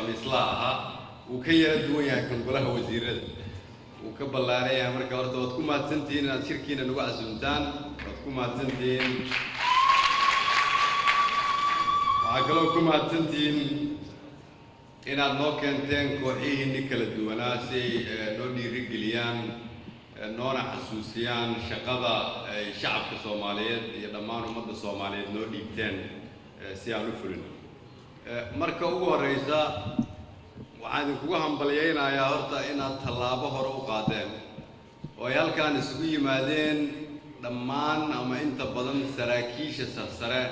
Khamiislaha ahaa wuu ka yara duwan yahay kan golaha wasiirada, wuu ka ballaaran yahay. Marka horta waad ku mahadsantihiin inaad shirkiina nagu casuumtaan, waad ku mahadsantihiin. Waxaa kaloo ku mahadsantihiin inaad noo keenteen kooxihiinni kala duwanaa si ay noo dhiirigeliyaan, noona xasuusiyaan shaqada ay shacabka Soomaaliyeed iyo dhammaan ummadda Soomaaliyeed noo dhiibteen si aan u fulino. Marka ugu horreysa, waxaan idinkugu hambalyaynayaa horta inaad tallaabo hore u qaadeen oo ay halkaan isugu yimaadeen dhammaan ama inta badan saraakiisha sarsare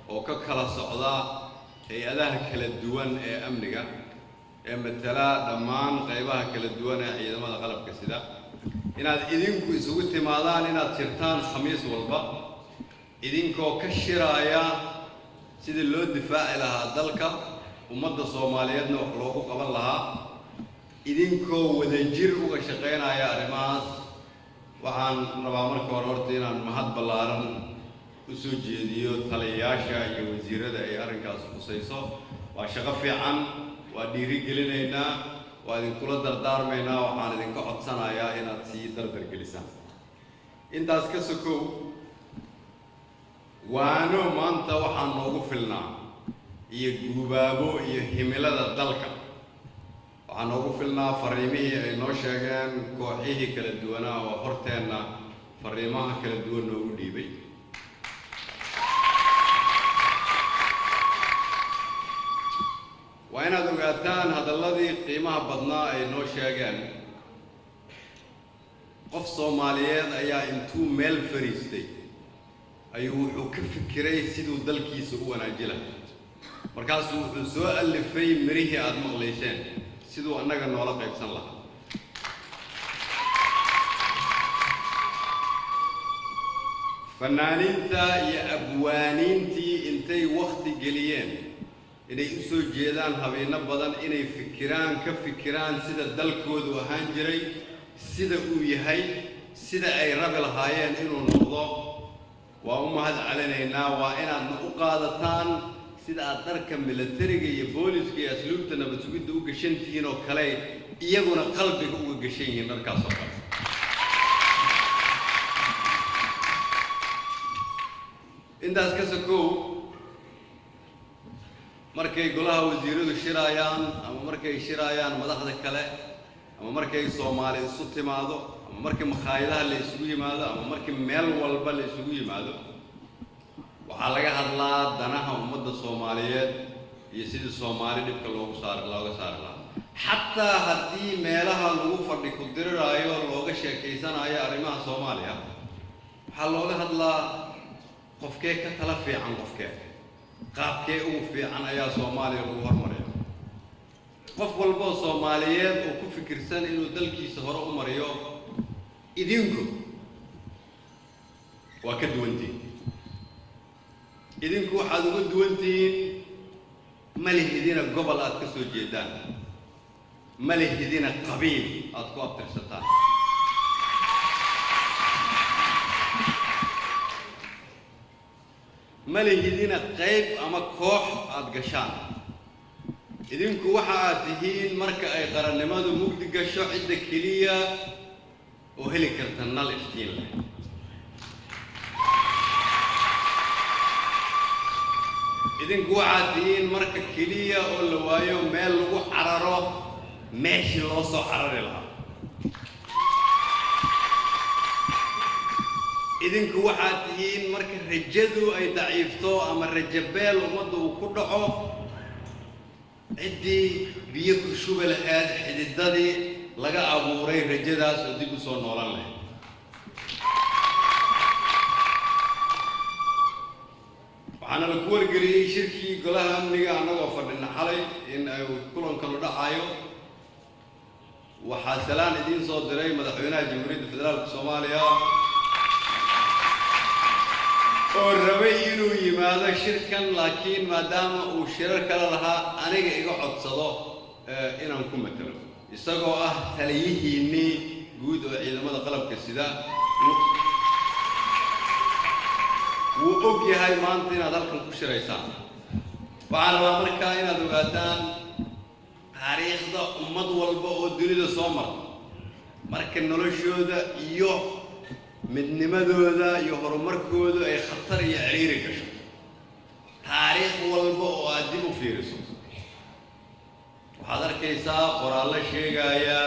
oo ka kala socda hay-adaha kala duwan ee amniga ee matala dhammaan qaybaha kala duwan ee ciidamada qalabka sida, inaad idinku isugu timaadaan, inaad shirtaan Khamiis walba, idinkoo ka shiraaya sidii loo difaaci lahaa dalka, ummadda Soomaaliyeedna wax loogu qaban lahaa, idinkoo wadajir uga shaqaynaya arrimahaas. Waxaan rabaa marka hore horta inaan mahad ballaaran u soo jeediyo taliyayaasha iyo wasiirada ay arrinkaas khusayso. Waa shaqo fiican, waa dhiiri gelinaynaa, waa idinkula dardaarmaynaa, waxaan idinka codsanayaa inaad sii dardar gelisaan. Intaas ka sokow, waano maanta waxaa noogu filnaa iyo guubaabo iyo himilada dalka, waxaa noogu filnaa fariimihii ay noo sheegeen kooxihii kala duwanaa oo horteenna fariimaha kala duwan noogu dhiibay. Waa inaad ogaataan hadalladii qiimaha badnaa ay noo sheegeen. Qof Soomaaliyeed ayaa intuu meel fariistay ayuu wuxuu ka fikiray siduu dalkiisa u wanaaji lahaa, markaasuu wuxuu soo alifay mirihii aada maqlayseen siduu annaga noola qaybsan lahaa. Fanaaniinta iyo abwaaniintii intay wakhti geliyeen inay u soo jeedaan habeeno badan, inay fikiraan, ka fikiraan sida dalkoodu ahaan jiray, sida uu yahay, sida ay rabi lahaayeen inuu noqdo, waa u mahad celinaynaa. Waa inaadna u qaadataan sida aad dharka milatariga iyo booliska iyo asluubta nabad sugidda u gashan tihiin oo kale, iyaguna qalbiga uga gashan yihiin dharkaas oo kale. Intaas ka sokow, markay golaha wasiiradu shiraayaan ama markay shiraayaan madaxda kale ama markay Soomaali isu timaado ama markii makhaayadaha la isugu yimaado ama markii meel walba la isugu yimaado, waxaa laga hadlaa danaha ummadda Soomaaliyeed iyo sidii Soomaali dhibka loogu saari looga saari lahaa. Xataa haddii meelaha lagu fadhi ku diriraayo looga sheekaysanaayo arrimaha Soomaaliya, waxaa looga hadlaa qofkee ka tala fiican, qofkee qaabkee ugu fiican ayaa Soomaaliya lagu hormariya. Qof walboo Soomaaliyeed oo ku fikirsan inuu dalkiisa hore u mariyo, idinku waa ka duwantihiin. Idinku waxaad uga duwan tihiin, ma lihidina gobol aad ka soo jeedaan, ma lihidina qabiil aad ku abtirsataan, ma lihidina qayb ama koox aada gashaan. Idinku waxa aad tihiin, marka ay qarannimadu mugdi gasho, cidda keliya oo heli karta nal iftiin leh. Idinku waxaad tihiin, marka keliya oo la waayo meel lagu cararo, meeshii loo soo carari lahaa. Idinku waxaad tihiin, marka rajadu ay daciifto ama rajabeel ummadda uu ku dhaco, ciddii biyo ku shubi lahayd xididadii laga abuuray rajadaas oo dib u soo noolan lahayd. Waxaana laku wargeliyey shirkii golaha amniga annagoo fadhina xalay in ay kulankanu dhacayo. Waxaa salaan idiin soo diray madaxweynaha Jamhuuriyadda Federaalka Soomaaliya oo rabay inuu yimaado shirkan, laakiin maadaama uu shirar kale lahaa, aniga iga codsado inaan ku matalo, isagoo ah taliyihiinnii guud oo ciidamada qalabka sida. Wuu og yahay maanta inaad halkan ku shiraysaan. Waxaan rabaa markaa inaad ogaataan Taariikhda ummad walba oo dunida soo marta, marka noloshooda iyo midnimadooda iyo horumarkooda ay khatar iyo ciriiri gasho, taariikh walba oo aad dib u fiiriso, waxaad arkaysaa qoraallo sheegaya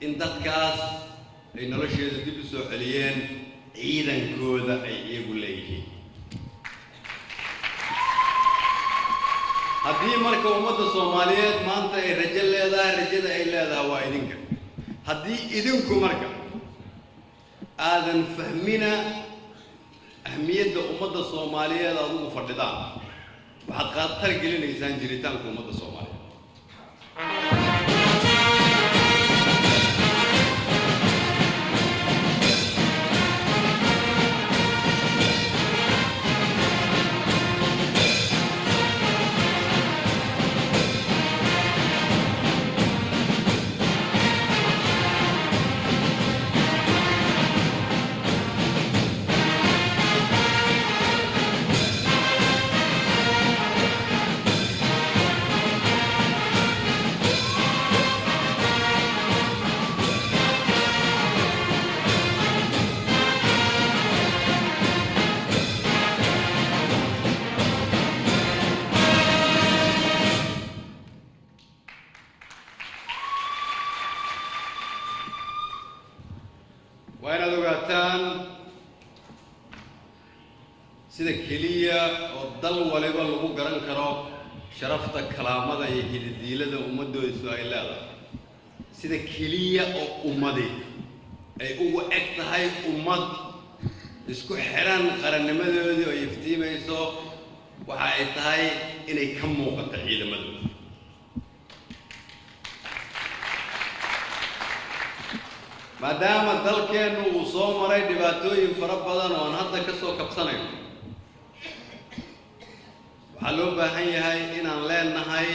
in dadkaas ay nolosheeda dib u soo celiyeen ciidankooda ay iyagu leeyihiin. Haddii marka ummadda Soomaaliyeed maanta ay rajo leedahay, rajada ay leedahay waa idinka. Haddii idinku marka aadan fahmina ahmiyadda ummadda Soomaaliyeed aad ugu fadhidaan, waxaad khatar gelinaysaan jiritaanka ummadda Soomaaliyeed. Waa inaad ogaataan sida keliya oo dal waliba lagu garan karo sharafta, kalaamada iyo hididiilada ummaddoodiisu ay leedahay, sida keliya oo ummadi ay ugu eg tahay ummad isku xiran, qarannimadoodii oo iftiimayso, waxa ay tahay inay ka muuqato ciidamadooda. Maadaama dalkeennu uu soo maray dhibaatooyin fara badan oo aan hadda ka soo kabsanayno, waxaa loo baahan yahay inaan leenahay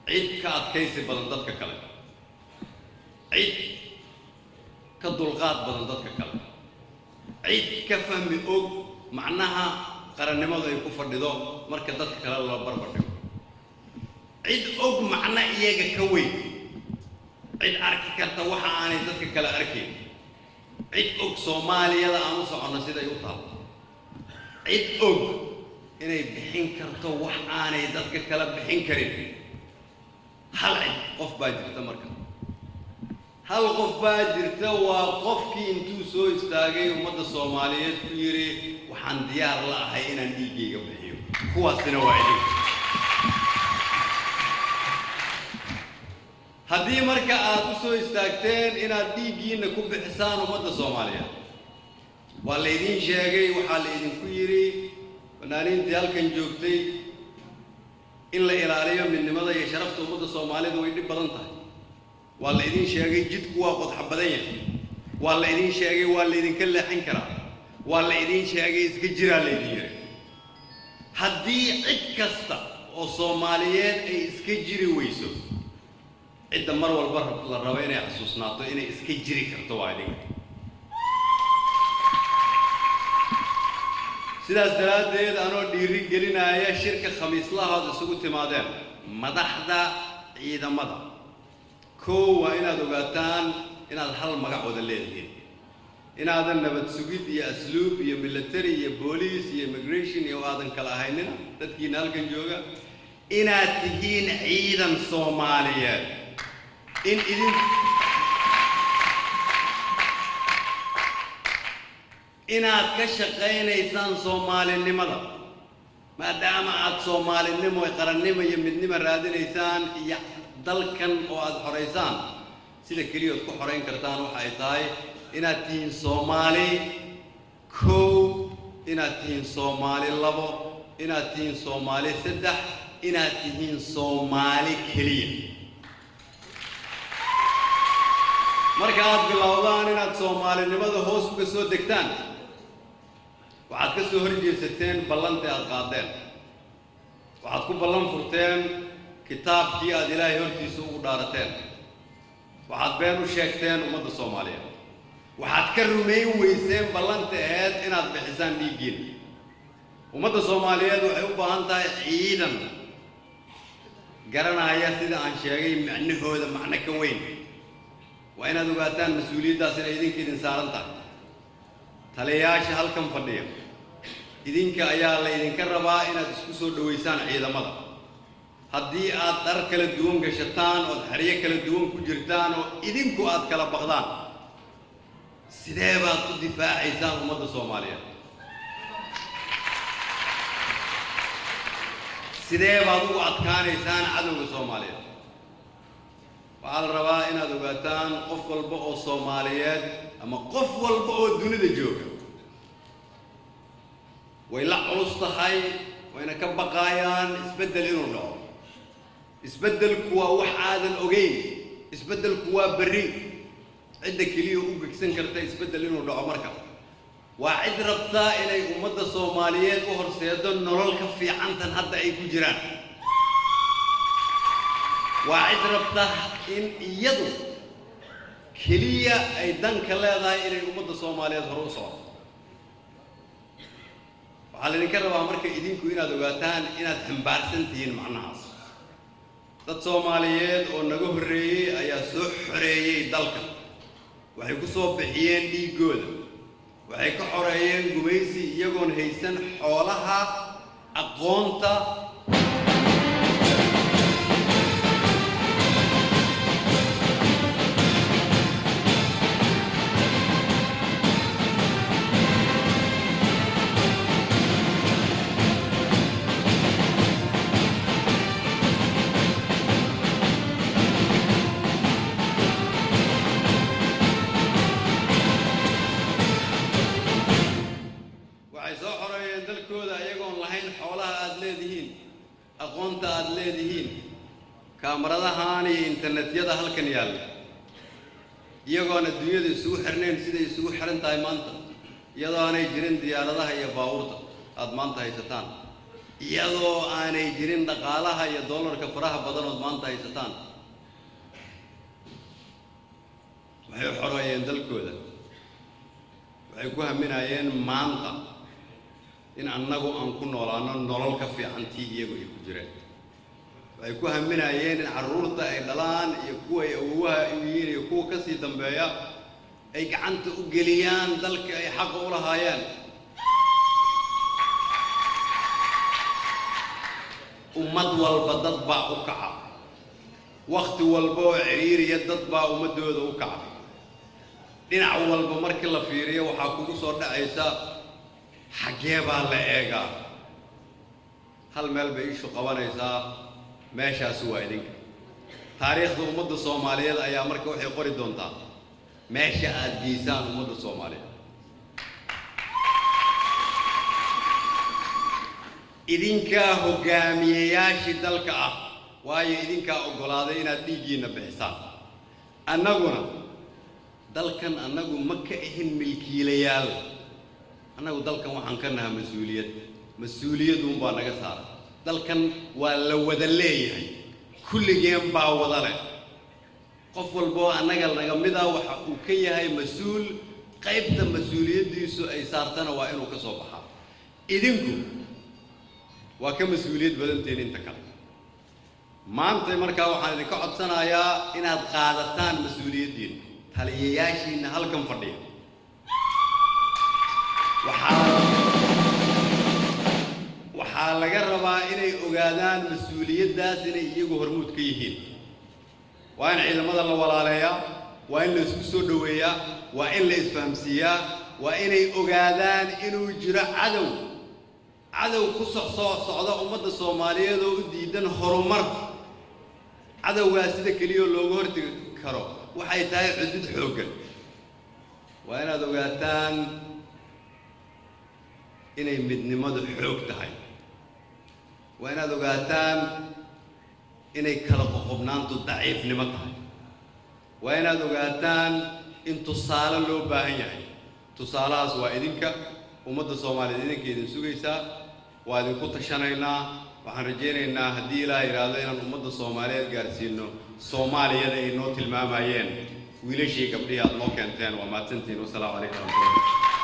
cid ka adkaysi badan dadka kale, cid ka dulqaad badan dadka kale, cid ka fahmi og macnaha qarannimadu ay ku fadhido marka dadka kale loo barbar dhigo, cid og macno iyaga ka weyn, cid arki karta waxa aanay dadka kale arkayn, cid og Soomaaliyada aan u soconno siday u taal, cid og inay bixin karto wax aanay dadka kale bixin karin. Hal cid qof baa jirta marka, hal qof baa jirta, waa qofkii intuu soo istaagay ummadda Soomaaliyeed ku yidhi, "Waxaan diyaar la ahay inaan dhiiggayga bixiyo." Kuwaasina waa idinka. Haddii marka aad u soo istaagteen inaad dhiiggiinna ku bixisaan ummadda Soomaaliyeed, waa laydiin sheegay, waxaa la idinku yidhi fanaaniintii halkan joogtay, in la ilaaliyo midnimada iyo sharafta ummadda Soomaalida way dhib badan tahay. Waa la idin sheegay jidku waa qodxa badan yahay. Waa la idin sheegay waa laydinka leexin karaa. Waa la idin sheegay iska jiraa laydin yidhi. Haddii cid kasta oo Soomaaliyeed ay iska jiri weyso, cidda mar walba la rabo inay xasuusnaato inay iska jiri karto waa idinka. Sidaas daraaddeed, anoo dhiiri gelinaya shirka khamiislahood isugu timaadeen madaxda ciidamada, kow, waa inaad ogaataan inaad hal magac wada leedihiin, inaadan nabad sugid iyo asluub iyo military iyo booliis iyo immigration iyo aadan kala ahaynina dadkiina halkan jooga, inaad tihiin ciidan Soomaaliyeed, in idin inaad ka shaqaynaysaan Soomaalinimada. Maadaama aad Soomaalinimo, qarannimo iyo midnimo raadinaysaan iyo dalkan oo aada xoraysaan, sida keliyood ku xorayn kartaan waxa ay tahay inaad tihiin Soomaali kow, inaad tihiin Soomaali labo, inaad tihiin Soomaali saddex, inaad tihiin Soomaali keliya. Marka aad bilowdaan inaad Soomaalinimada hoos uga soo degtaan, waxaad ka soo horjeesateen ballantii aad qaadeen, waxaad ku ballan furteen kitaabkii aad Ilaahay hortiisa ugu dhaarateen, waxaad been u sheegteen ummadda Soomaaliyeed, waxaad ka rumayn weyseen ballanta aheyd inaad bixisaan dhiiggiina. Ummadda Soomaaliyeed waxay u baahan tahay ciidan Garanaya sida aan sheegay macnahooda macno ka weyn. Waa inaad ogaataan mas-uuliyaddaas inay idinka idin saaran tahay. Taliyayaasha halkan fadhiya, idinka ayaa la idinka rabaa inaad isku soo dhoweysaan ciidamada. Haddii aad dhar kala duwan gashataan ood xeryo kala duwan ku jirtaan oo idinku aad kala baqdaan, sidee baad u difaacaysaan ummadda Soomaaliyeed? Sidee baad ugu adkaanaysaan cadowga Soomaaliyeed? Waxaa la rabaa inaad ogaataan qof walba oo Soomaaliyeed ama qof walba oo dunida jooga way la culus tahay, wayna ka baqaayaan isbeddel inuu dhaco. Isbeddelku waa wax aadan ogeyn. Isbeddelku waa berri. Cidda keliya u gegsan karta isbeddel inuu dhaco marka waa cid rabtaa inay ummadda Soomaaliyeed u horseedo nolol ka fiicantan hadda ay ku jiraan, waa cid rabta in iyadu keliya ay danka leedahay inay ummadda Soomaaliyeed hore u socoto. Waxaa laydinka rabaa marka idinku inaad ogaataan inaad xambaarsan tihiin macnahaas. Dad Soomaaliyeed oo naga horreeyey ayaa soo xoreeyey dalka. Waxay ku soo bixiyeen dhiiggooda, waxay ka xoreeyeen gumaysi iyagoon haysan xoolaha, aqoonta. Waxay soo xoreeyeen dalkooda iyagoon lahayn xoolaha aada leedihiin, aqoonta aada leedihiin, kaamaradahaan iyo internetyada halkan yaalla, iyagoon adduunyada isugu xirnayn siday isugu xiran tahay maanta, iyadoo aanay jirin diyaaradaha iyo baabuurta aada maanta haysataan, iyadoo aanay jirin dhaqaalaha iyo dollarka faraha badan ood maanta haysataan. Waxay xoreeyeen dalkooda. Waxay ku haminayeen maanta in annagu aan ku noolaano nolol ka fiican tii iyagu ay ku jireen. Waxay ku haminayeen in carruurta ay dhalaan iyo kuwa ay awowaha u yihiin iyo kuwa ka sii dambeeya ay gacanta u geliyaan dalka ay xaqa u lahaayeen. Ummad walba dad baa u kaca. Wakhti walba oo ciriiriya dad baa ummaddooda u kaca. Dhinac walba markii la fiiriyo waxaa kugu soo dhacaysa xaggee baa la eegaa. Hal meel bay ishu qabanaysaa, meeshaasi waa idinka. Taariikhda ummadda Soomaaliyeed ayaa marka waxay qori doontaa meesha aad geysaan ummadda Soomaaliyeed. Idinkaa hogaamiyeyaashii dalka ah, waayo idinkaa oggolaaday inaad dhiiggiinna bixisaan. Annaguna dalkan annagu ma ka ahin milkiilayaal. Annagu dalkan waxaan ka nahaa mas-uuliyad. Mas-uuliyadduunbaa naga saaran. Dalkan waa la wada leeyahay, kulligeen baa wada leh. Qof walboo annaga naga mid ah waxa uu ka yahay mas-uul. Qaybta mas-uuliyaddiisu ay saartana waa inuu ka soo baxaa. Idinku waa ka mas-uuliyad badantiin inta kale. Maanta markaa waxaan idinka codsanayaa inaad qaadataan mas-uuliyaddiina. Taliyayaashiinna halkan fadhiya waxaa laga rabaa inay ogaadaan mas-uuliyaddaas inay iyagu hormuud ka yihiin. Waa in ciidamada la walaaleeyaa, waa in la isku soo dhoweeyaa, waa in la isfahamsiiyaa, waa inay ogaadaan inuu jiro cadow, cadow ku socsoo socda ummadda Soomaaliyeed oo u diidan horumar. Cadowgaa sida keliya looga hortegi karo waxay tahay cudud xooggan. Waa inaad ogaataan inay midnimadu xoog tahay. Waa inaad ogaataan inay kala qoqobnaantu daciifnimo tahay. Waa inaad ogaataan in tusaale loo baahan yahay. Tusaalahaas waa idinka. Ummadda Soomaaliyeed idinka idin sugaysaa. Waa idinku tashanaynaa. Waxaan rajaynaynaa haddii Ilaah yidhaahdo inaan ummadda Soomaaliyeed gaarsiino Soomaaliyada ay noo tilmaamayeen wiilashii gabdhihii aad noo keenteen. Waa mahadsantihiin. Wasalaamu calaykum waraxmatullah.